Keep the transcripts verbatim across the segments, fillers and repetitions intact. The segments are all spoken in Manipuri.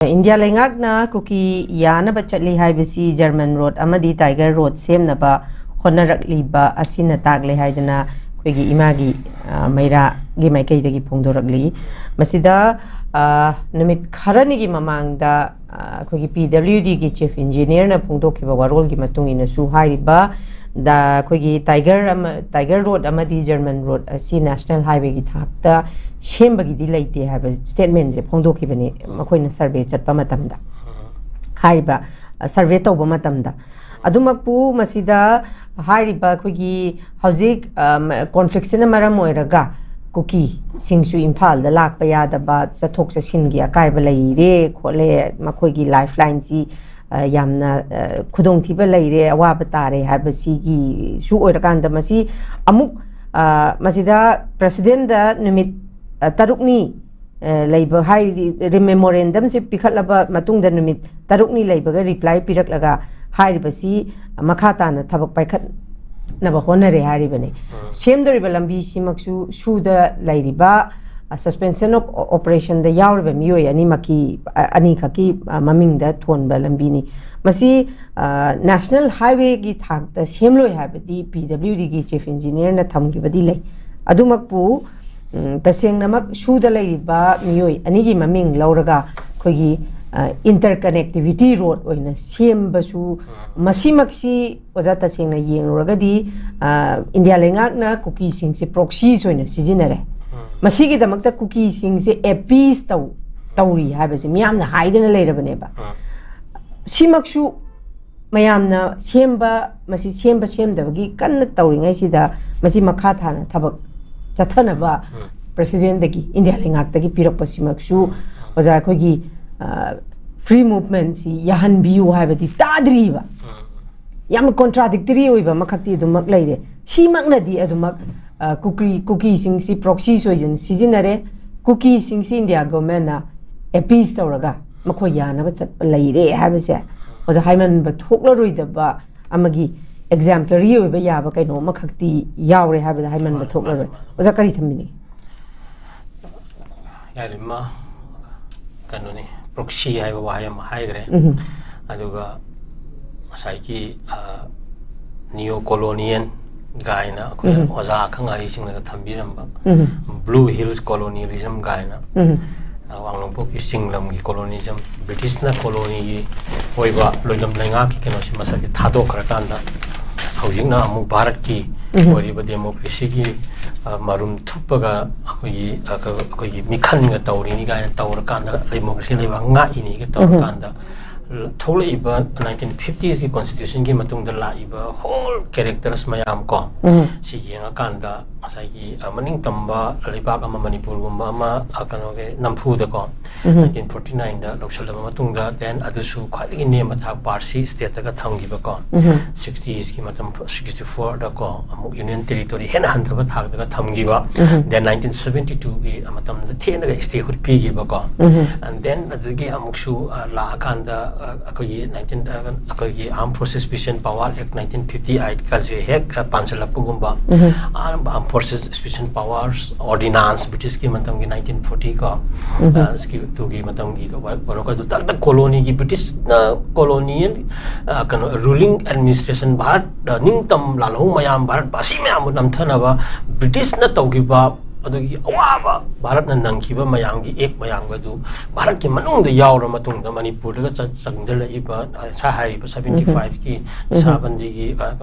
ꯏꯟꯗꯤꯌꯥ ꯂꯩꯉꯥꯛꯅ ꯀꯨꯀꯤ ꯌꯥꯅꯕ ꯆꯠꯂꯤ ꯍꯥꯏꯕꯁꯤ ꯖꯔꯃꯟ ꯔꯣꯗ ꯑꯃꯗꯤ ꯇꯥꯏꯒꯔ ꯔꯣꯗ ꯁꯦꯝꯅꯕ ꯍꯣꯠꯅꯔꯛꯂꯤꯕ ꯑꯁꯤꯅ ꯇꯥꯛꯂꯦ ꯍꯥꯏꯗꯅ ꯑꯩꯈꯣꯏꯒꯤ ꯏꯃꯥꯒꯤ, ꯑ, ꯃꯩꯔꯥꯒꯤ ꯃꯥꯏꯀꯩꯗꯒꯤ ꯐꯣꯡꯗꯣꯔꯛꯂꯤ꯫ ꯃꯁꯤꯗ, ꯑ, ꯅꯨꯃꯤꯠ ꯈꯔꯅꯤꯒꯤ ꯃꯃꯥꯡꯗ, ꯑ, ꯑꯩꯈꯣꯏꯒꯤ ꯄꯤ ꯗꯕ꯭ꯂꯤꯎ ꯗꯤꯒꯤ ꯆꯤꯐ ꯏꯟꯖꯤꯅꯤꯌꯔꯅ ꯐꯣꯡꯗꯣꯛꯈꯤꯕ ꯋꯥꯔꯣꯜꯒꯤ ꯃꯇꯨꯡ ꯏꯟꯅꯁꯨ ꯍꯥꯏꯔꯤꯕ ꯗ ꯑꯩꯈꯣꯏꯒꯤ ꯇꯥꯏꯒꯔ ꯑꯃ, ꯇꯥꯏꯒꯔ ꯔꯣꯗ ꯑꯃꯗꯤ ꯖꯔꯃꯟ ꯔꯣꯗ ꯑꯁꯤ ꯅꯦꯁꯅꯦꯜ ꯍꯥꯏꯋꯦꯒꯤ ꯊꯥꯛꯇ ꯁꯦꯝꯕꯒꯤꯗꯤ ꯂꯩꯇꯦ ꯍꯥꯏꯕ ꯁ꯭ꯇꯦꯠꯃꯦꯟꯁꯦ ꯐꯣꯡꯗꯣꯛꯈꯤꯕꯅꯤ, ꯃꯈꯣꯏꯅ ꯁꯔꯚꯦ ꯆꯠꯄ ꯃꯇꯝꯗ, ꯍꯥꯏꯔꯤꯕ, ꯑ, ꯁꯔꯚꯦ ꯇꯧꯕ ꯃꯇꯝꯗ꯫ ꯑꯗꯨꯃꯛꯄꯨ ꯃꯁꯤꯗ ꯍꯥꯏꯔꯤꯕ ꯑꯩꯈꯣꯏꯒꯤ ꯍꯧꯖꯤꯛ, ꯑ, ꯃ-, ꯀꯣꯟꯐ꯭ꯂꯤꯛꯁꯤꯅ ꯃꯔꯝ ꯑꯣꯏꯔꯒ ꯀꯨꯀꯤꯁꯤꯡꯁꯨ ꯏꯝꯐꯥꯜꯗ ꯂꯥꯛꯄ ꯌꯥꯗꯕ, ꯆꯠꯊꯣꯛ ꯆꯠꯁꯤꯟꯒꯤ ꯑꯀꯥꯏꯕ ꯂꯩꯔꯦ ꯈꯣꯠꯂꯦ, ꯃꯈꯣꯏꯒꯤ ꯂꯥꯏꯐ ꯂꯥꯏꯟꯁꯤ, ꯑ, ꯌꯥꯝꯅ, ꯑ, ꯈꯨꯗꯣꯡꯊꯤꯕ ꯂꯩꯔꯦ, ꯑꯋꯥꯕ ꯇꯥꯔꯦ ꯍꯥꯏꯕꯁꯤꯒꯤꯁꯨ ꯑꯣꯏꯔꯀꯥꯟꯗ ꯃꯁꯤ ꯑꯃꯨꯛ, ꯑ, ꯃꯁꯤꯗ ꯄ꯭ꯔꯁꯤꯗꯦꯟꯗ ꯅꯨꯃꯤꯠ, ꯑ, ꯇꯔꯨꯛꯅꯤ, ꯑ, ꯂꯩꯕ ꯍꯥꯏꯗꯤ ꯃꯦꯃꯣꯔꯦꯟꯗꯝꯁꯦ ꯄꯤꯈꯠꯂꯕ ꯃꯇꯨꯡꯗ ꯅꯨꯃꯤꯠ ꯇꯔꯨꯛꯅꯤ ꯂꯩꯕꯒ ꯔꯤꯄ꯭ꯂꯥꯏ ꯄꯤꯔꯛꯂꯒ ꯍꯥꯏꯔꯤꯕꯁꯤ ꯃꯈꯥ ꯇꯥꯅ ꯊꯕꯛ ꯄꯥꯏꯈꯠꯅꯕ ꯍꯣꯠꯅꯔꯦ ꯍꯥꯏꯔꯤꯕꯅꯤ꯫ ꯁꯦꯝꯗꯧꯔꯤꯕ ꯂꯝꯕꯤꯁꯤꯃꯛꯁꯨ ꯁꯨꯗ ꯂꯩꯔꯤꯕ, ꯑ, suspension of operationꯗ ꯌꯥꯎꯔꯤꯕ ꯃꯤꯑꯣꯏ ꯑꯅꯤꯃꯛꯀꯤ, ꯑ, ꯑꯅꯤꯈꯛꯀꯤ, ꯑ, ꯃꯃꯤꯡꯗ ꯊꯣꯟꯕ ꯂꯝꯕꯤꯅꯤ꯫ ꯃꯁꯤ, ꯑ, ꯅꯦꯁꯅꯦꯜ ꯍꯥꯏꯋꯦꯒꯤ ꯊꯥꯛꯇ ꯁꯦꯝꯂꯣꯏ ꯍꯥꯏꯕꯗꯤ ꯄꯤ ꯗꯕ꯭ꯂꯤꯎ ꯗꯤꯒꯤ ꯆꯤꯐ ꯏꯟꯖꯤꯅꯤꯌꯔꯅ ꯊꯝꯈꯤꯕꯗꯤ ꯂꯩ꯫ ꯑꯗꯨꯃꯛꯄꯨ, ꯎꯝ, ꯇꯁꯦꯡꯅꯃꯛ ꯁꯨꯗ ꯂꯩꯔꯤꯕ ꯃꯤꯑꯣꯏ ꯑꯅꯤꯒꯤ ꯃꯃꯤꯡ ꯂꯧꯔꯒ ꯑꯩꯈꯣꯏꯒꯤ, ꯑ, interconnectivity road ꯑꯣꯏꯅ ꯁꯦꯝꯕꯁꯨ, ꯃꯁꯤꯃꯛꯁꯤ ꯑꯣꯖꯥ, ꯇꯁꯦꯡꯅ ꯌꯦꯡꯂꯨꯔꯒꯗꯤ, ꯑ, ꯏꯟꯗꯤꯌꯥ ꯂꯩꯉꯥꯛꯅ ꯀꯨꯀꯤꯁꯤꯡꯁꯦ proxies ꯑꯣꯏꯅ ꯁꯤꯖꯤꯟꯅꯔꯦ꯫ ꯃꯁꯤꯒꯤꯗꯃꯛꯇ ꯀꯨꯀꯤꯁꯤꯡꯁꯦ appease ꯇꯧ-, ꯇꯧꯔꯤ ꯍꯥꯏꯕꯁꯦ ꯃꯤꯌꯥꯝꯅ ꯍꯥꯏꯗꯅ ꯂꯩꯔꯕꯅꯦꯕ꯫ ꯁꯤꯃꯛꯁꯨ ꯃꯌꯥꯝꯅ ꯁꯦꯝꯕ, ꯃꯁꯤ ꯁꯦꯝꯕ ꯁꯦꯝꯗꯕꯒꯤ ꯀꯟꯅ ꯇꯧꯔꯤꯉꯩꯁꯤꯗ ꯃꯁꯤ ꯃꯈꯥ ꯊꯥꯅ ꯊꯕꯛ ꯆꯠꯊꯅꯕ ꯄ꯭ꯔꯁꯤꯗꯦꯟꯗꯒꯤ, ꯏꯟꯗꯤꯌꯥ ꯂꯩꯉꯥꯛꯇꯒꯤ ꯄꯤꯔꯛꯄꯁꯤꯃꯛꯁꯨ ꯑꯣꯖꯥ ꯑꯩꯈꯣꯏꯒꯤ, ꯑ, free movementꯁꯤ ꯌꯥꯍꯟꯕꯤꯌꯨ ꯍꯥꯏꯕꯗꯤ ꯇꯥꯗ꯭ꯔꯤꯕ꯫ ꯌꯥꯝꯅ contradictory ꯑꯣꯏꯕ ꯑꯃꯈꯛꯇꯤ ꯑꯗꯨꯃꯛ ꯂꯩꯔꯦ꯫ ꯁꯤꯃꯛꯅꯗꯤ ꯑꯗꯨꯃꯛ, ꯑ, ꯀꯨꯀꯤ-, ꯀꯨꯀꯤꯁꯤꯡꯁꯤ proxies ꯑꯣꯏꯅ ꯁꯤꯖꯤꯟꯅꯔꯦ, ꯀꯨꯀꯤꯁꯤꯡꯁꯤ ꯏꯟꯗꯤꯌꯥ ꯒꯣꯔꯃꯦꯟꯅ appease ꯇꯧꯔꯒ ꯃꯈꯣꯏ ꯌꯥꯅꯕ ꯆꯠꯄ ꯂꯩꯔꯦ ꯍꯥꯏꯕꯁꯦ ꯑꯣꯖꯥ ꯍꯥꯏꯃꯟꯕ ꯊꯣꯛꯂꯔꯣꯏꯗꯕ ꯑꯃꯒꯤ exemplary ꯑꯣꯏꯕ ꯌꯥꯕ ꯀꯩꯅꯣ ꯑꯃꯈꯛꯇꯤ ꯌꯥꯎꯔꯦ ꯍꯥꯏꯕꯗ ꯍꯥꯏꯃꯟꯕ ꯃꯥꯅꯤ, ꯊꯣꯛꯂꯔꯣꯏ꯫ ꯃꯥꯅꯤ, ꯃꯥꯅꯤ꯫ ꯑꯣꯖꯥ ꯀꯔꯤ ꯊꯝꯕꯤꯅꯤꯡꯉꯤ? ꯌꯥꯔꯦ, ꯃꯥ, ꯀꯩꯅꯣꯅꯤ, ꯄ꯭ꯔꯣꯛꯁꯤ ꯍꯥꯏꯕ ꯋꯥꯍꯩ ꯑꯃ ꯍꯥꯏꯈ꯭ꯔꯦ꯫ ꯑꯗꯨꯒ ꯉꯁꯥꯏꯒꯤ ꯅꯤꯌꯣ ꯀꯣꯂꯣꯅꯤꯌꯦꯜ ꯀꯥꯏꯅ ꯑꯩꯈꯣꯏ ꯑꯣꯖꯥ ꯑꯈꯪ ꯑꯍꯩꯁꯤꯡꯅꯒ ꯊꯝꯕꯤꯔꯝꯕ ꯕ꯭ꯂꯨ ꯍꯤꯜꯁ ꯀꯣꯂꯣꯅꯤꯌꯦꯂꯤꯖꯝ ꯀꯥꯏꯅ, ꯋꯥꯡꯂꯣꯡꯄꯣꯛꯀꯤ ꯆꯤꯡ ꯂꯝꯒꯤ ꯀꯣꯂꯣꯅꯤꯖꯝ, ꯕ꯭ꯔꯤꯇꯤꯁꯅ ꯀꯣꯂꯣꯅꯤꯒꯤ ꯑꯣꯏꯕ ꯂꯣꯏꯂꯝ ꯂꯩꯉꯥꯛꯀꯤ ꯀꯩꯅꯣꯁꯤ ꯃꯁꯛꯁꯦ ꯊꯥꯗꯣꯛꯈ꯭ꯔꯀꯥꯟꯗ ꯍꯧꯖꯤꯛꯅ ꯑꯃꯨꯛ ꯚꯥꯔꯠꯀꯤ ꯑꯣꯏꯔꯤꯕ ꯗꯦꯃꯣꯀ꯭ꯔꯦꯁꯤꯒꯤ ꯃꯔꯨꯝ ꯊꯨꯞꯄꯒ ꯑꯩꯈꯣꯏꯒꯤ ꯑꯩꯈꯣꯏꯒꯤ ꯃꯤꯈꯜꯒ ꯇꯧꯔꯤꯅꯤ ꯀꯥꯏꯅ ꯇꯧꯔꯀꯥꯟꯗ ꯗꯦꯃꯣꯀ꯭ꯔꯦꯁꯤ ꯂꯩꯕꯥꯛ ꯉꯥꯛꯏꯅꯤꯒ ꯇꯧꯔꯀꯥꯟꯗ ꯊꯣꯛꯂꯛꯏꯕ ꯅꯥꯏꯟꯇꯤꯟ ꯐꯤꯐꯇꯤꯁꯀꯤ ꯀꯣꯟꯁꯇꯤꯇ꯭ꯌꯨꯁꯟꯒꯤ ꯃꯇꯨꯡꯗ ꯂꯥꯛꯏꯕ ꯍꯣꯜ ꯀꯦꯔꯦꯛꯇꯔꯁ ꯃꯌꯥꯝ ꯀꯣ, ꯁꯤ ꯌꯦꯡꯉꯀꯥꯟꯗ ꯉꯁꯥꯏꯒꯤ ꯃꯅꯤꯡ ꯇꯝꯕ ꯂꯩꯕꯥꯛ ꯑꯃ, ꯃꯅꯤꯄꯨꯔꯒꯨꯝꯕ ꯑꯃ ꯀꯩꯅꯣꯒꯤ ꯅꯝꯐꯨꯗꯀꯣ, ꯅꯥꯏꯟꯇꯤꯟ ꯐꯣꯔꯇꯤ ꯅꯥꯏꯟꯗ ꯂꯧꯁꯤꯜꯂꯕ ꯃꯇꯨꯡꯗ, ꯗꯦꯟ ꯑꯗꯨꯁꯨ ꯈ꯭ꯋꯥꯏꯗꯒꯤ ꯅꯦꯝꯕ ꯊꯥꯛ ꯄꯥꯔꯁꯤ ꯁ꯭ꯇꯦꯠꯇꯒ ꯊꯝꯈꯤꯕꯀꯣ, ꯁꯤꯛꯁꯇꯤꯁꯀꯤ ꯃꯇꯝ, ꯁꯤꯛꯁꯇꯤ ꯐꯣꯔꯗꯀꯣ ꯑꯃꯨꯛ ꯌꯨꯅꯤꯌꯟ ꯇꯦꯔꯤꯇꯣꯔꯤ ꯍꯦꯟꯅ ꯍꯟꯊꯕ ꯊꯥꯛꯇꯒ ꯊꯝꯈꯤꯕ, ꯗꯦꯟ ꯅꯥꯏꯟꯇꯤꯟ ꯁꯕꯦꯟꯇꯤ ꯇꯨꯒꯤ ꯃꯇꯝꯗ ꯊꯦꯡꯅꯒ ꯁ꯭ꯇꯦꯠꯍꯨꯗ ꯄꯤꯈꯤꯕꯀꯣ, ꯑꯦꯟ ꯗꯦꯟ ꯑꯗꯨꯗꯒꯤ ꯑꯃꯨꯛꯁꯨ ꯂꯥꯛꯑꯀꯥꯟꯗ ꯑꯩꯈꯣꯏꯒꯤ ꯅꯥꯏꯟꯇꯤꯟ ꯑꯩꯈꯣꯏꯒꯤ ꯑꯥꯔꯝ ꯐꯣꯔꯁꯦꯁ ꯁ꯭ꯄꯦꯁꯤꯌꯦꯜ ꯄꯥꯋꯔ ꯑꯦꯛ ꯅꯥꯏꯟꯇꯤꯟ ꯐꯤꯐꯇꯤ ꯑꯩꯠꯀꯁꯦ ꯍꯦꯛ ꯄꯥꯟꯁꯤꯜꯂꯛꯄꯒꯨꯝꯕ, ꯑꯥꯔꯝ ꯐꯣꯔꯁꯦꯁ ꯁ꯭ꯄꯦꯁꯤꯌꯦꯜ ꯄꯥꯋꯔꯁ ꯑꯣꯔꯗꯤꯅꯥꯟꯁ, ꯕ꯭ꯔꯤꯇꯤꯁꯀꯤ ꯃꯇꯝꯒꯤ ꯅꯥꯏꯟꯇꯤꯟ ꯐꯣꯔꯇꯤꯀꯣ, ꯇꯨꯒꯤ ꯃꯇꯝꯒꯤ ꯀꯩꯅꯣ, ꯑꯗꯨꯗ ꯀꯣꯂꯣꯅꯤꯒꯤ ꯕ꯭ꯔꯤꯇꯤꯁꯅ ꯀꯣꯂꯣꯅꯤꯌꯦꯜ ꯀꯩꯅꯣ, ꯔꯨꯂꯤꯡ ꯑꯦꯗꯃꯤꯅꯤꯁꯇ꯭ꯔꯦꯁꯟ, ꯚꯥꯔꯠ ꯅꯤꯡꯇꯝ ꯂꯥꯜꯍꯧ ꯃꯌꯥꯝ, ꯚꯥꯔꯠ ꯕꯥꯁꯤ ꯃꯌꯥꯝꯕꯨ ꯅꯝꯊꯅꯕ ꯕ꯭ꯔꯤꯇꯤꯁꯅ ꯇꯧꯈꯤꯕ ꯑꯗꯨꯒꯤ ꯑꯋꯥꯕ, ꯚꯥꯔꯠꯅ ꯅꯪꯈꯤꯕ ꯃꯌꯥꯝꯒꯤ ꯑꯦꯛ ꯃꯌꯥꯝꯒꯗꯨ ꯚꯥꯔꯠꯀꯤ ꯃꯅꯨꯡꯗ ꯌꯥꯎꯔ ꯃꯇꯨꯡꯗ ꯃꯅꯤꯄꯨꯔꯗꯒ ꯆꯪꯁꯤꯜꯂꯛꯏꯕ ꯉꯁꯥꯏ ꯍꯥꯏꯔꯤꯕ ꯁꯕꯦꯟꯇꯤ ꯐꯥꯏꯚꯀꯤ ꯁꯥꯕꯟꯗꯤꯒꯤ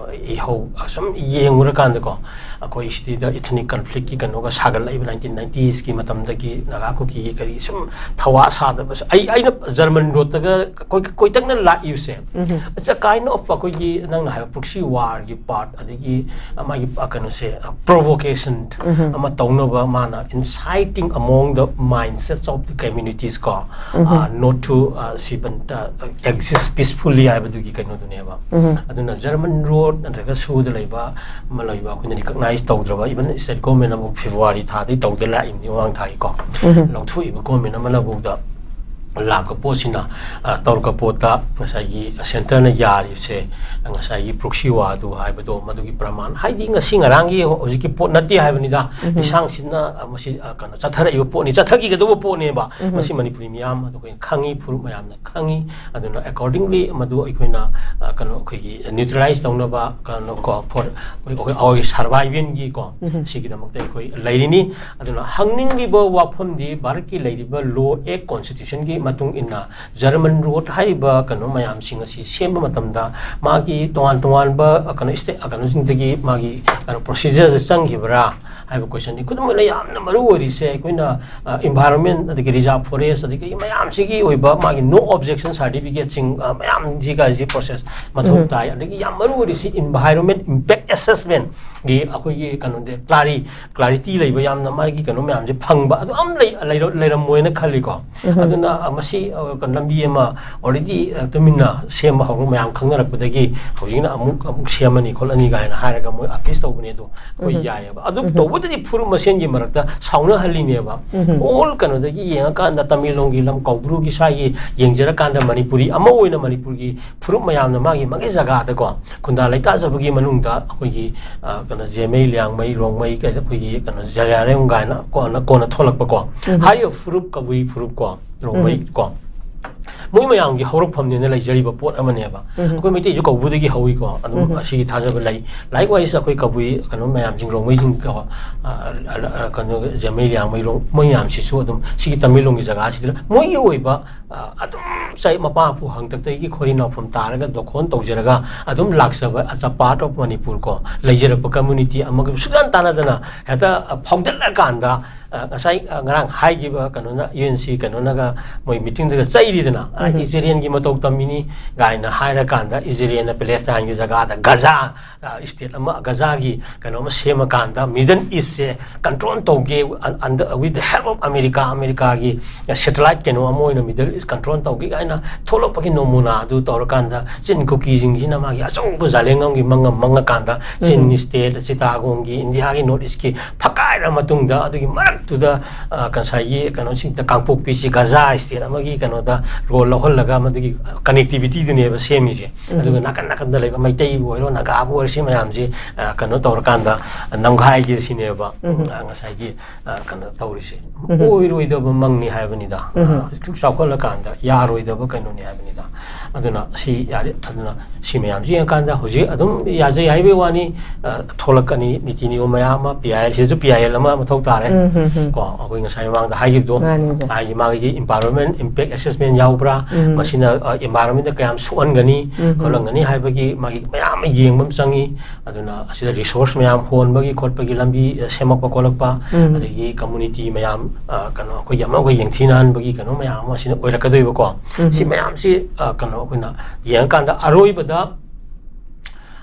ꯏꯍꯧ ꯁꯨꯝ ꯌꯦꯡꯉꯨꯔꯀꯥꯟꯗꯀꯣ, ꯑꯩꯈꯣꯏ ꯁꯤꯗꯩꯗ ꯏꯊꯅꯤꯛ ꯀꯟꯐ꯭ꯂꯤꯛꯀꯤ ꯀꯩꯅꯣꯒ ꯁꯥꯒꯠꯂꯛꯏꯕ ꯅꯥꯏꯟꯇꯤꯟ ꯅꯥꯏꯟꯇꯤꯁꯀꯤ ꯃꯇꯝꯗꯒꯤ ꯅꯥꯒꯥ ꯀꯨꯀꯤꯒꯤ ꯀꯔꯤ ꯁꯨꯝ ꯊꯋꯥ ꯁꯥꯗꯕ, ꯑꯩ ꯑꯩꯅ ꯖꯔꯃꯟ ꯔꯣꯗꯇꯒ ꯀꯣꯏꯇꯛꯅ ꯂꯥꯛꯏꯕꯁꯦ, ꯀꯥꯏꯟ ꯑꯣꯐ ꯑꯩꯈꯣꯏꯒꯤ ꯅꯪꯅ ꯍꯥꯏꯕ ꯄ꯭ꯔꯣꯛꯁꯤ ꯋꯥꯔꯒꯤ ꯄꯥꯔꯠ, ꯑꯗꯒꯤ ꯃꯥꯒꯤ ꯀꯩꯅꯣꯁꯦ, ꯄ꯭ꯔꯣꯚꯣꯀꯦꯁꯟ ꯑꯃ ꯇꯧꯅꯕ ꯃꯥꯅ inciting among the mindsets of the communities ꯀꯣ, not to ꯁꯤꯕꯟ exist peacefully ꯍꯥꯏꯕꯗꯨꯒꯤ ꯀꯩꯅꯣꯗꯨꯅꯦꯕ꯫ ꯑꯗꯨꯅ ꯖꯔꯃꯟ ꯔꯣꯗ ꯅꯠꯇ꯭ꯔꯒ ꯁꯨꯗ ꯂꯩꯕ ꯑꯃ ꯂꯩꯕ ꯑꯩꯈꯣꯏꯅ ꯔꯤꯀꯛꯅꯥꯏꯁ ꯇꯧꯗ꯭ꯔꯕ, ꯏꯚꯟ ꯁ꯭ꯇꯦꯠ ꯒꯣꯔꯃꯦꯟ ꯑꯃ ꯐꯦꯕ꯭ꯔꯨꯋꯥꯔꯤ ꯊꯥꯗꯒꯤ ꯇꯧꯗ ꯂꯥꯛꯏꯕꯅꯤ, ꯃꯃꯥꯡ ꯊꯥꯒꯤꯀꯣ, ꯂꯧꯊꯣꯛꯏꯕ ꯒꯣꯔꯃꯦꯟ ꯑꯃꯅꯐꯥꯎꯗ ꯂꯥꯛꯄ ꯄꯣꯠꯁꯤꯅ, ꯑ, ꯇꯧꯔꯛꯄ ꯄꯣꯠꯇ ꯉꯁꯥꯏꯒꯤ ꯁꯦꯟꯇꯔꯅ ꯌꯥꯔꯤꯕꯁꯦ, ꯉꯁꯥꯏꯒꯤ ꯄ꯭ꯔꯣꯛꯁꯤ ꯋꯥꯔꯗꯨ ꯍꯥꯏꯕꯗꯣ ꯃꯗꯨꯒꯤ ꯄ꯭ꯔꯃꯥꯟ, ꯍꯥꯏꯗꯤ ꯉꯁꯤ ꯉꯔꯥꯡꯒꯤ ꯍꯧꯖꯤꯛꯀꯤ ꯄꯣꯠ ꯅꯠꯇꯦ ꯍꯥꯏꯕꯅꯤꯗ꯫ ꯂꯤꯁꯥꯡꯁꯤꯠꯅ, ꯑ, ꯃꯁꯤ, ꯑ, ꯀꯩꯅꯣ, ꯆꯠꯊꯔꯛꯏꯕ ꯄꯣꯠꯅꯤ, ꯆꯠꯊꯈꯤꯒꯗꯧꯕ ꯄꯣꯠꯅꯦꯕ꯫ ꯃꯁꯤ ꯃꯅꯤꯄꯨꯔꯤ ꯃꯤꯌꯥꯝ ꯑꯗꯨ ꯑꯩꯈꯣꯏꯅ ꯈꯪꯉꯤ, ꯐꯨꯔꯨꯞ ꯃꯌꯥꯝꯅ ꯈꯪꯉꯤ꯫ ꯑꯗꯨꯅ accordingly ꯃꯗꯨ ꯑꯩꯈꯣꯏꯅ, ꯑ, ꯀꯩꯅꯣ, ꯑꯩꯈꯣꯏꯒꯤ neutralize ꯇꯧꯅꯕ, ꯀꯩꯅꯣ ꯀꯣ, for ꯑꯩꯈꯣꯏ, ꯑꯩꯈꯣꯏ survivalꯒꯤ ꯀꯣ, ꯁꯤꯒꯤꯗꯃꯛꯇ ꯑꯩꯈꯣꯏ ꯂꯩꯔꯤꯅꯤ꯫ ꯑꯗꯨꯅ ꯍꯪꯅꯤꯡꯂꯤꯕ ꯋꯥꯐꯝꯗꯤ ꯚꯥꯔꯠꯀꯤ ꯂꯩꯔꯤꯕ law act, constitutionꯒꯤ ꯃꯇꯨꯡ ꯏꯟꯅ German road ꯍꯥꯏꯔꯤꯕ ꯀꯩꯅꯣ ꯃꯌꯥꯝꯁꯤꯡ ꯑꯁꯤ ꯁꯦꯝꯕ ꯃꯇꯝꯗ ꯃꯥꯒꯤ ꯇꯣꯉꯥꯟ ꯇꯣꯉꯥꯟꯕ, ꯑ, ꯀꯩꯅꯣ, state, ꯑ, ꯀꯩꯅꯣꯁꯤꯡꯗꯒꯤ ꯃꯥꯒꯤ ꯀꯩꯅꯣ procedureꯁꯦ ꯆꯪꯈꯤꯕ꯭ꯔꯥ ꯍꯥꯏꯕ questionꯅꯤ꯫ ꯈꯨꯗꯝ ꯑꯣꯏꯅ ꯌꯥꯝꯅ ꯃꯔꯨ ꯑꯣꯏꯔꯤꯁꯦ ꯑꯩꯈꯣꯏꯅ, ꯑ, environment, ꯑꯗꯒꯤ reserve forest, ꯑꯗꯒꯤ ꯃꯌꯥꯝꯁꯤꯒꯤ ꯑꯣꯏꯕ ꯃꯥꯒꯤ no objectionꯁꯤꯡ, ꯑ, ꯃꯌꯥꯝꯁꯤꯒ ꯑꯩꯁꯤ process ꯃꯊꯧ ꯇꯥꯏ꯫ ꯑꯗꯒꯤ ꯌꯥꯝ ꯃꯔꯨ ꯑꯣꯏꯔꯤꯁꯤ environment impact assessmentꯒꯤ ꯑꯩꯈꯣꯏꯒꯤ ꯀꯩꯅꯣꯗꯤ ꯀ꯭ꯂꯥꯔꯤ-, clarity ꯂꯩꯕ, ꯌꯥꯝꯅ ꯃꯥꯒꯤ ꯀꯩꯅꯣ ꯃꯌꯥꯝꯁꯦ ꯐꯪꯕ, ꯑꯗꯨ ꯑꯝ ꯂꯩ-, ꯂꯩꯔ-, ꯂꯩꯔꯝꯃꯣꯏꯅ ꯈꯜꯂꯤꯀꯣ꯫ ꯑꯗꯨꯅ, ꯑ, ꯃꯁꯤ, ꯑ, ꯀ-, ꯂꯝꯕꯤ ꯑꯃ already, ꯑ, ꯇꯨꯃꯤꯟꯅ ꯁꯦꯝꯕ ꯍꯧꯔꯒ ꯃꯌꯥꯝ ꯈꯪꯅꯔꯛꯄꯗꯒꯤ ꯍꯧꯖꯤꯛꯅ ꯑꯃꯨꯛ, ꯑꯃꯨꯛ ꯁꯦꯝꯃꯅꯤ ꯈꯣꯠꯂꯅꯤ ꯀꯥꯏꯅ ꯍꯥꯏꯔꯒ ꯃꯣꯏ appease ꯇꯧꯕꯅꯦ꯫ ꯑꯗꯣ ꯑꯩꯈꯣꯏ ꯌꯥꯏꯑꯕ꯫ ꯑꯗꯨ ꯇꯧꯕꯗꯗꯤ ꯐꯨꯔꯨꯞ ꯃꯁꯦꯟꯒꯤ ꯃꯔꯛꯇ ꯁꯥꯎꯅꯍꯜꯂꯤꯅꯦꯕ꯫ All ꯀꯩꯅꯣꯗꯒꯤ ꯌꯦꯡꯉꯀꯥꯟꯗ ꯇꯃꯦꯡꯂꯣꯡꯒꯤ ꯂꯝ ꯀꯧꯕ꯭ꯔꯨꯒꯤ ꯁ꯭ꯋꯥꯏꯒꯤ ꯌꯦꯡꯖꯔꯀꯥꯟꯗ ꯃꯅꯤꯄꯨꯔꯤ ꯑꯃ ꯑꯣꯏꯅ ꯃꯅꯤꯄꯨꯔꯒꯤ ꯐꯨꯔꯨꯞ ꯃꯌꯥꯝꯅ ꯃꯥꯒꯤ, ꯃꯥꯒꯤ ꯖꯒꯥꯗꯀꯣ ꯈꯨꯟꯗꯥ ꯂꯩꯇꯥꯖꯕꯒꯤ ꯃꯅꯨꯡꯗ ꯑꯩꯈꯣꯏꯒꯤ, ꯑ, ꯀꯩꯅꯣ, ꯖꯦꯃꯩ, ꯂꯤꯌꯥꯡꯃꯩ, ꯔꯣꯡꯃꯩ, ꯀꯩ, ꯑꯩꯈꯣꯏꯒꯤ ꯀꯩꯅꯣ, ꯖꯔꯤꯌꯥꯔꯦꯝ ꯀꯥꯏꯅ ꯀꯣꯟꯅ, ꯀꯣꯟꯅ ꯊꯣꯛꯂꯛꯄꯀꯣ꯫ ꯍꯥꯏꯔꯤꯕ ꯐꯨꯔꯨꯞ ꯀꯕꯨꯏ ꯐꯨꯔꯨꯞ ꯀꯣ, ꯔꯣꯡꯃꯩ ꯀꯣ, ꯃꯣꯏ ꯃꯌꯥꯝꯒꯤ ꯍꯧꯔꯛꯐꯝꯅꯦꯅ ꯂꯩꯖꯔꯤꯕ ꯄꯣꯠ ꯑꯃꯅꯦꯕ꯫ ꯑꯩꯈꯣꯏ ꯃꯩꯇꯩꯁꯨ ꯀꯧꯕ꯭ꯔꯨꯗꯒꯤ ꯍꯧꯏꯀꯣ, ꯑꯗꯨꯝ ꯑꯁꯤꯒꯤ ꯊꯥꯖꯕ ꯂꯩ꯫ Likewise ꯑꯩꯈꯣꯏ ꯀꯕꯨꯏ ꯀꯩꯅꯣ ꯃꯌꯥꯝꯁꯤꯡ, ꯔꯣꯡꯃꯩꯁꯤꯡ ꯀꯣ, ꯑ, ꯑ, ꯑ, ꯀꯩꯅꯣ, ꯖꯦꯃꯩ, ꯂꯤꯌꯥꯡꯃꯩ, ꯔꯣꯡ-, ꯃꯣꯏ ꯃꯌꯥꯝꯁꯤꯁꯨ ꯑꯗꯨꯝ ꯁꯤꯒꯤ ꯇꯃꯦꯡꯂꯣꯡꯒꯤ ꯖꯒꯥꯁꯤꯗ ꯃꯣꯏꯒꯤ ꯑꯣꯏꯕ, ꯑ, ꯑꯗꯨꯝ ꯆꯍꯤ ꯃꯄꯥ ꯃꯄꯨ ꯍꯥꯛꯇꯛꯇꯒꯤ ꯈꯣꯏꯔꯤ ꯅꯥꯎꯐꯝ ꯇꯥꯔꯒ ꯗꯣꯈꯣꯟ ꯇꯧꯖꯔꯒ ꯑꯗꯨꯝ ꯂꯥꯛꯆꯕ, as a part of Manipur ꯀꯣ, ꯂꯩꯖꯔꯛꯄ community ꯑꯃꯒ ꯁꯨꯛꯇꯥꯟ ꯇꯥꯟꯅꯗꯅ ꯍꯦꯛꯇ, ꯑ, ꯐꯥꯎꯗꯠꯂꯀꯥꯟꯗ, ꯑ, ꯉꯁꯥꯏ, ꯑ, ꯉꯔꯥꯡ ꯍꯥꯏꯈꯤꯕ ꯀꯩꯅꯣꯅ, ꯌꯨ ꯑꯦꯟ ꯁꯤ ꯀꯩꯅꯣꯅꯒ ꯃꯣꯏ meetingꯗꯒ ꯆꯩꯔꯤꯗꯅ, ꯑ, ꯏꯖꯔꯦꯟꯒꯤ ꯃꯇꯧ ꯇꯝꯃꯤꯅꯤ ꯀꯥꯏꯅ ꯍꯥꯏꯔꯀꯥꯟꯗ, ꯏꯖꯔꯦꯟꯅ ꯄꯦꯂꯦꯁꯇꯥꯏꯟꯒꯤ ꯖꯒꯥꯗ ꯒꯖꯥ, ꯑ, state ꯑꯃ, ꯒꯖꯥꯒꯤ ꯀꯩꯅꯣ ꯑꯃ ꯁꯦꯝꯃꯀꯥꯟꯗ, Middle Eastꯁꯦ control ꯇꯧꯒꯦ, ꯑ, under, with the help of America, ꯑꯃꯦꯔꯤꯀꯥꯒꯤ satellite ꯀꯩꯅꯣ ꯑꯃ ꯑꯣꯏꯅ Middle East control ꯇꯧꯒꯦ ꯀꯥꯏꯅ ꯊꯣꯛꯂꯛꯄꯒꯤ ꯅꯃꯨꯅꯥ ꯑꯗꯨ ꯇꯧꯔꯀꯥꯟꯗ, ꯆꯤꯟ ꯀꯨꯀꯤꯁꯤꯡꯁꯤꯅ ꯃꯥꯒꯤ ꯑꯆꯧꯕ ꯖꯥꯂꯦꯡꯉꯝꯒꯤ ꯃꯪꯉ ꯃꯪꯉꯀꯥꯟꯗ, ꯆꯤꯟ state, ꯆꯤꯇꯥꯒꯣꯡꯒꯤ, ꯏꯟꯗꯤꯌꯥꯒꯤ North Eastꯀꯤ ꯐꯛꯀꯥꯏꯔ ꯃꯇꯨꯡꯗ, ꯑꯗꯨꯒꯤ ꯃꯔꯛ ꯇꯨꯗ, ꯑ, ꯉꯁꯥꯏꯒꯤ ꯀꯩꯅꯣꯁꯤꯡꯗ ꯀꯥꯡꯄꯣꯛꯄꯤꯁꯤ ꯒꯖꯥ ꯁ꯭ꯇꯦꯠ ꯑꯃꯒꯤ ꯀꯩꯅꯣꯗ ꯔꯣꯜ ꯂꯧꯍꯜꯂꯒ ꯃꯗꯨꯒꯤ ꯀꯅꯦꯛꯇꯤꯚꯤꯇꯤꯗꯨꯅꯦꯕ ꯁꯦꯝꯃꯤꯁꯦ꯫ ꯑꯗꯨꯒ ꯅꯥꯀꯟ ꯅꯥꯀꯟꯗ ꯂꯩꯕ ꯃꯩꯇꯩꯕꯨ ꯑꯣꯏꯔꯣ, ꯅꯥꯒꯥꯕꯨ ꯑꯣꯏꯔꯣ, ꯁꯤ ꯃꯌꯥꯝꯁꯤ, ꯑ, ꯀꯩꯅꯣ ꯇꯧꯔꯀꯥꯟꯗ ꯅꯝꯈꯥꯏꯒꯦ ꯁꯤꯅꯦꯕ, ꯎꯝ, ꯑ, ꯉꯁꯥꯏꯒꯤ, ꯑ, ꯀꯩꯅꯣ ꯇꯧꯔꯤꯁꯦ꯫ ꯑꯣꯏꯔꯣꯏꯗꯕ ꯃꯪꯅꯤ ꯍꯥꯏꯕꯅꯤꯗ꯫ ꯑ, ꯍꯧꯖꯤꯛ ꯆꯥꯎꯈꯠꯂꯀꯥꯟꯗ ꯌꯥꯔꯣꯏꯗꯕ ꯀꯩꯅꯣꯅꯤ ꯍꯥꯏꯕꯅꯤꯗ꯫ ꯑꯗꯨꯅ ꯁꯤ ꯌꯥꯔꯦ꯫ ꯑꯗꯨꯅ ꯁꯤ ꯃꯌꯥꯝꯁꯤ ꯌꯦꯡꯉꯀꯥꯟꯗ ꯍꯧꯖꯤꯛ ꯑꯗꯨꯝ ꯌꯥꯖꯩ ꯍꯥꯏꯕꯒꯤ ꯋꯥꯅꯤ, ꯑ, ꯊꯣꯛꯂꯛꯀꯅꯤ ꯅꯤꯇꯤ ꯅꯤꯌꯣꯝ ꯃꯌꯥꯝ ꯑꯃ, ꯄꯤ ꯑꯥꯏ ꯑꯦꯜ ꯁꯤꯗꯁꯨ ꯄꯤ ꯑꯥꯏ ꯑꯦꯜ ꯑꯃ ꯃꯊꯧ ꯇꯥꯔꯦ꯫ ꯎꯝ, ꯎꯝ, ꯎꯝ꯫ ꯀꯣ, ꯑꯩꯈꯣꯏ ꯉꯁꯥꯏ ꯃꯃꯥꯡꯗ ꯍꯥꯏꯈꯤꯕꯗꯣ, ꯃꯥꯅꯤ, ꯃꯥꯒꯤ, ꯃꯥꯒꯤ environment impact assessment ꯌꯥꯎꯕ꯭ꯔꯥ, ꯎꯝ꯫ ꯃꯁꯤꯅ, ꯑ, environment ꯀꯌꯥꯝ ꯁꯣꯛꯍꯟꯒꯅꯤ, ꯎꯝ꯫ ꯈꯣꯠꯍꯟꯒꯅꯤ ꯍꯥꯏꯕꯒꯤ ꯃꯥꯒꯤ ꯃꯌꯥꯝ ꯑꯃ ꯌꯦꯡꯕ ꯑꯃ ꯆꯪꯉꯤ꯫ ꯑꯗꯨꯅ ꯑꯁꯤꯗ resource ꯃꯌꯥꯝ ꯍꯣꯟꯕꯒꯤ ꯈꯣꯠꯄꯒꯤ ꯂꯝꯕꯤ, ꯑ, ꯁꯦꯝꯃꯛꯄ ꯈꯣꯠꯂꯛꯄ, ꯎꯝ꯫ ꯑꯗꯒꯤ community ꯃꯌꯥꯝ, ꯑ, ꯀꯩꯅꯣ, ꯑꯩꯈꯣꯏꯒꯤ ꯑꯃꯒ ꯌꯦꯡꯊꯤꯅꯍꯟꯕꯒꯤ ꯀꯩꯅꯣ ꯃꯌꯥꯝ ꯑꯃ ꯑꯁꯤꯅ ꯑꯣꯏꯔꯛꯀꯗꯣꯏꯕꯀꯣ꯫ ꯎꯝ꯫ ꯁꯤ ꯃꯌꯥꯝꯁꯤ, ꯑ, ꯀꯩꯅꯣ, ꯑꯩꯈꯣꯏꯅ ꯌꯦꯡꯉꯀꯥꯟꯗ ꯑꯔꯣꯏꯕꯗ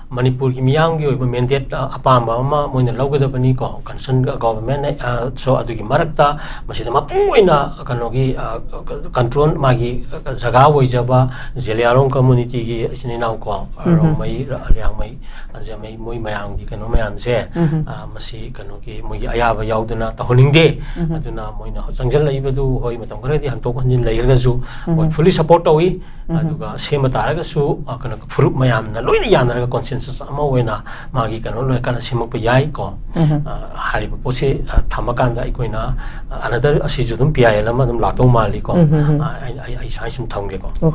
ꯃꯅꯤꯄꯨꯔꯒꯤ ꯃꯤꯌꯥꯝꯒꯤ ꯑꯣꯏꯕ mandate, ꯑ, ꯑꯄꯥꯝꯕ ꯑꯃ ꯃꯣꯏꯅ ꯂꯧꯒꯗꯕꯅꯤꯀꯣ, concern government, ꯑ, so ꯑꯗꯨꯒꯤ ꯃꯔꯛꯇ ꯃꯁꯤꯗ ꯃꯄꯨꯡ ꯑꯣꯏꯅ ꯀꯩꯅꯣꯒꯤ, ꯑ, control ꯃꯥꯒꯤ ꯖꯒꯥ ꯑꯣꯏꯖꯕ ꯖꯦꯂꯤꯌꯥꯡꯔꯣꯡ communityꯒꯤ ꯏꯆꯤꯟ ꯏꯅꯥꯎ ꯀꯣ, ꯎꯝ꯫ ꯔꯣꯡꯃꯩ, ꯂꯤꯌꯥꯡꯃꯩ, ꯑꯟꯖꯃꯩ, ꯃꯣꯏ ꯃꯌꯥꯝꯒꯤ ꯀꯩꯅꯣ ꯃꯌꯥꯝꯁꯦ, ꯎꯝ꯫ ꯑ, ꯃꯁꯤ ꯀꯩꯅꯣꯒꯤ ꯃꯣꯏꯒꯤ ꯑꯌꯥꯕ ꯌꯥꯎꯗꯅ ꯇꯧꯍꯟꯅꯤꯡꯗꯦ꯫ ꯎꯝ꯫ ꯑꯗꯨꯅ ꯃꯣꯏꯅ ꯆꯪꯁꯤꯜꯂꯛꯏꯕꯗꯨ ꯍꯣꯏ ꯃꯇꯝ ꯈꯔꯗꯤ ꯍꯟꯗꯣꯛ ꯍꯟꯖꯤꯟ ꯂꯩꯔꯒꯁꯨ ꯃꯣꯏ ꯎꯝ꯫ fully support ꯇꯧꯏ꯫ ꯎꯝ꯫ ꯑꯗꯨꯒ ꯁꯦꯝꯕ ꯇꯥꯔꯒꯁꯨ, ꯑ, ꯀꯩꯅꯣ, ꯐꯨꯔꯨꯞ ꯃꯌꯥꯝꯅ ꯂꯣꯏꯅ ꯌꯥꯅꯔꯒ consensus ꯑꯃ ꯑꯣꯏꯅ ꯃꯥꯒꯤ ꯀꯩꯅꯣ ꯂꯣꯏꯔꯀꯥꯟꯗ ꯁꯦꯝꯃꯛꯄ ꯌꯥꯏ ꯀꯣ꯫ ꯎꯝ꯫ ꯑ, ꯍꯥꯏꯔꯤꯕ ꯄꯣꯠꯁꯤ, ꯑ, ꯊꯝꯃꯀꯥꯟꯗ ꯑꯩꯈꯣꯏꯅ, ꯑ, another ꯑꯁꯤꯁꯨ ꯑꯗꯨꯝ ꯄꯤ ꯑꯥꯏ ꯑꯦꯜ ꯑꯃ ꯑꯗꯨꯝ ꯂꯥꯛꯇꯧ ꯃꯥꯜꯂꯤ ꯀꯣ꯫ ꯎꯝ, ꯎꯝ, ꯎꯝ꯫ ꯑ, ꯑꯩ, ꯑꯩ, ꯑꯩ ꯁꯨꯃꯥꯏꯅ ꯁꯨꯝ ꯊꯝꯒꯦꯀꯣ꯫ ꯑꯣ꯫